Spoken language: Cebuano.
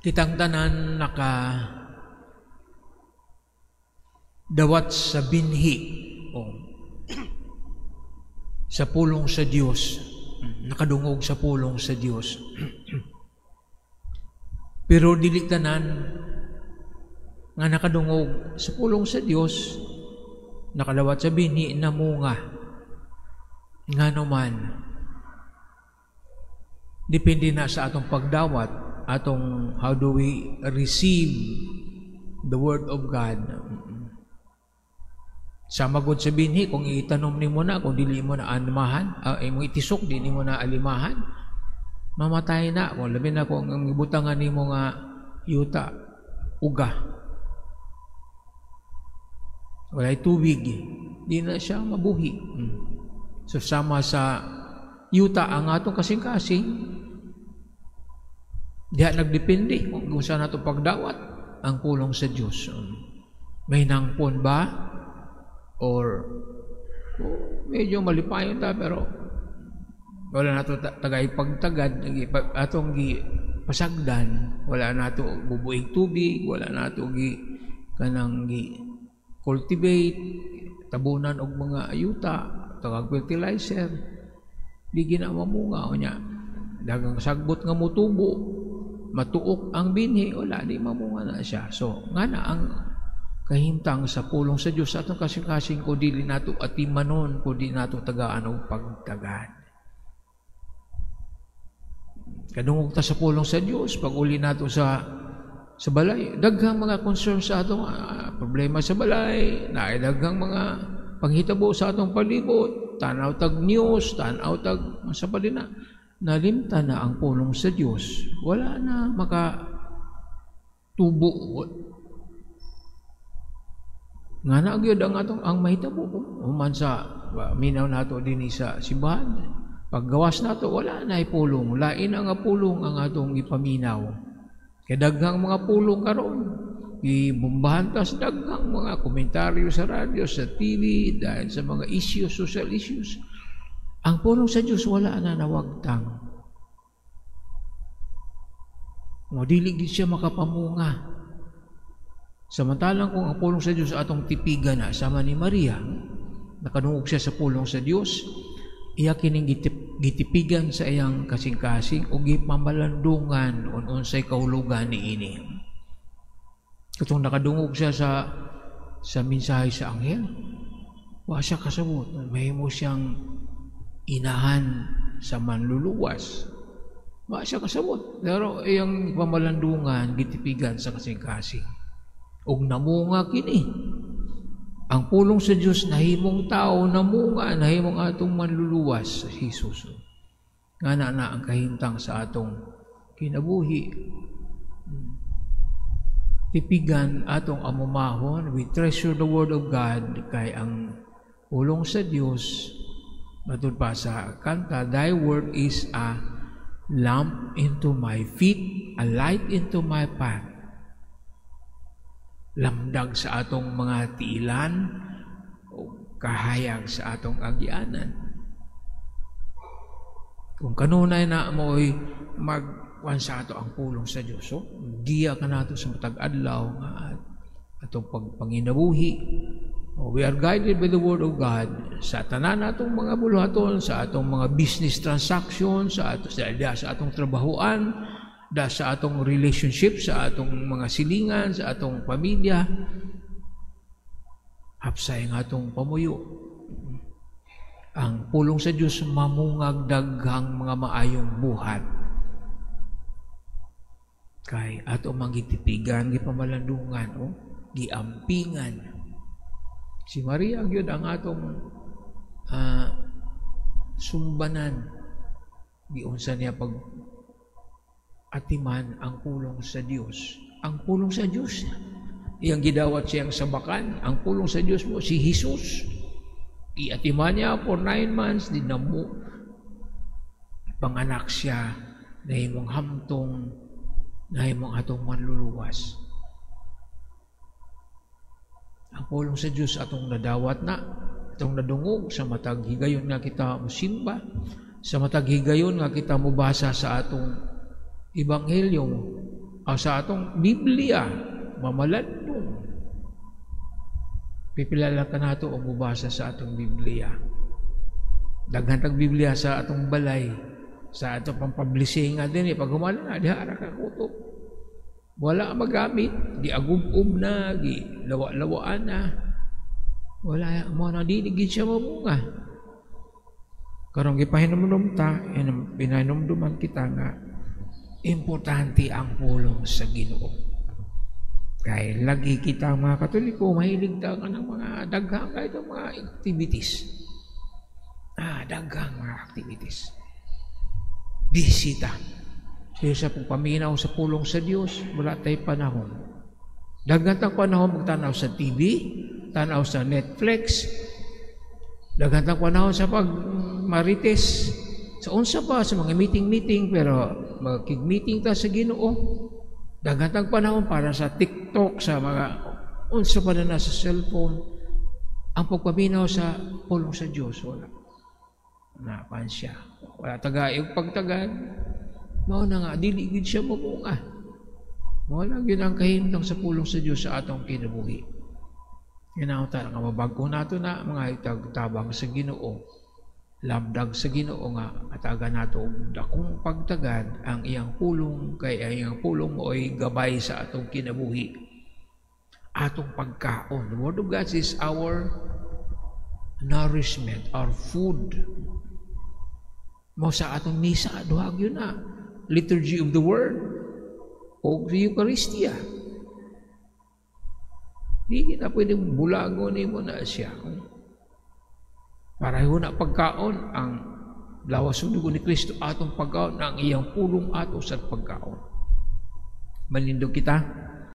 Kitang tanan naka dawat sa binhi o sa pulong sa Dios, nakadungog sa pulong sa Dios. Pero dili tanan nga nakadungog sa pulong sa Dios, nakadawat sa binhi, namunga. Ngano man? Depende na sa atong pagdawat, atong how do we receive the word of God. Sa magod sa binhi, kung itanom nimo na, kung dili mo na animahan, imong itisok, dili mo na alimahan, mamatay na. Kung labi na kung ang ibutangan nimo nga yuta, uga. Walay tubig, di na siya mabuhi. So sama sa yuta ang atong kasing-kasing, diha nagdepende kung saan nato pagdawat ang pulong sa Diyos. May nangpon ba? Or oh, medyo malipayon ta pero wala nato tagay pagtagad atong gi pasagdan, wala nato bubuig tubig, wala nato gi kanang gi cultivate, tabunan og mga yuta, tagag fertilizer, di gina mamunga. Unya daghang sagbot nga motubo, matuok ang binhi, wala, di mamunga na siya. So nga na ang kahimtang sa pulong sa Dios atong kasing-kasing kung dili nato atimanon, kung di nato tagaan og pagtagad. Kadungog ta sa pulong sa Dios, pag uli nato sa balay, daghang mga concerns sa atong problema sa balay, naay daghang mga panghitabo sa atong palibot, tanaw tag news, tanaw tag sa pa din na, nalimta na ang pulong sa Dios. Wala na maka tubo. Nga na gyud ang atong ang mahitabo human sa minaw nato dinhi sa simbahan. Paggawas nato, wala na pulong, lain ang pulong ang atong ipaminaw. Kay daghang mga pulong karon, gibombahan ta sa daghang mga komentaryo sa radyo, sa TV, dahil sa mga issues, social issues. Ang pulong sa Dios wala na, nawagtang. Mo dili gid siya makapamunga. Samantalang kung ang pulong sa Dios atong tipigan na, sama ni Maria, nakadungog siya sa pulong sa Dios, iya kining gitipigan sa iyang kasing-kasing o gipamalandungan unsay kahulugan niini. Katong nakadungog siya sa mensahe sa anghel, wa siya kasabot, mahimo siyang inahan sa manluluwas. Wa siya kasabot, pero iyang pamalandungan gitipigan sa kasing-kasing. Og namunga kini. Ang pulong sa Dios nahimong tao, namunga, nahimong atong manluluwas sa Jesus. Nga na na ang kahimtang sa atong kinabuhi. Tipigan atong amumahon, we treasure the word of God, kay ang pulong sa Dios, matud pa sa kanta, "Thy word is a lamp into my feet, a light into my path." Lamdag sa atong mga tiilan o kahayag sa atong agianan. Kung kanunay na mo'y magkuan sa ato ang pulong sa Diyos, so, giya ka nato sa matag adlaw nga atong pagpanginabuhi. Oh, we are guided by the word of God sa tanan natong mga buluhaton, sa atong mga business transactions, sa atong trabahoan, da sa atong relationship, sa atong mga silingan, sa atong pamilya. Hapsay nga atong pamuyo. Ang pulong sa Diyos mamungag daghang mga maayong buhat. Kay ato mang gitipigan, gipamalandungan, oh, giampingan. Si Maria gyud ang atong sumbanan. Giunsa niya pag atiman ang pulong sa Dios. Ang pulong sa Dios, iyang gidawat siyang sabakan. Ang pulong sa Dios mo, si Jesus. Iatiman niya for 9 months, di na mo panganak siya, nahimong hamtong, nahimong atong manluluwas. Ang pulong sa Dios atong nadawat na, atong nadungog sa matag higayon nga kita mosimba, sa matag higayon nga kita mobasa sa atong ebanghelyo. O sa atong Biblia, mamalandong. Pipila ka nato og mubasa sa atong Biblia. Daghan tag Biblia sa atong balay, sa atong pang-publishing nga din eh. Pag humala na, diha ra ka kutob. Wala magamit, giagub-ub na, gi lawa-lawaan na. Wala mo na, dili gid siya mamunga. Karong gipahinumdum ta, pinahinumduman kita nga importante ang pulong sa Ginoo. Kay lagi kita mga Katoliko, mahilig ta ng mga daghang kahit mga activities. Ah, daghang mga activities. Busy ta. Pero sa pagpaminaw sa pulong sa Dios, wala tay panahon. Daghan tang panahon magtanaw sa TV, tanaw sa Netflix, daghan tang panahon sa pagmarites, sa unsa pa, sa mga meeting-meeting, pero magkig-meeting ta sa Ginoo. Daghan tang panahon para sa TikTok, sa mga unsa pa na nasa cellphone. Ang pagpaminaw sa pulong sa Dios, wala. Napan siya. Wala tagayog pagtagad. Mao na nga, dili gid siya mamunga. Mao lang yun ang kahimtang sa pulong sa Dios sa atong kinabuhi. Ginaw ta nga mabago nato na mga itagtabang sa Ginoo. Labdag sa Ginoo nga atagan nato og dakong pagtagad ang iyang pulong, kay ang iyang pulong mo'y gabay sa atong kinabuhi. Atong pagkaon. The Word of God is our nourishment, our food. Mao sa atong misa, duha gyud na. Liturgy of the Word o Eucharistia. Di kita pwedeng bulago nimo na siya. Pareho na pagkaon ang lawas ug dugo ni Kristo atong pagkaon, ang iyang pulong ato sa pagkaon. Manindog kita.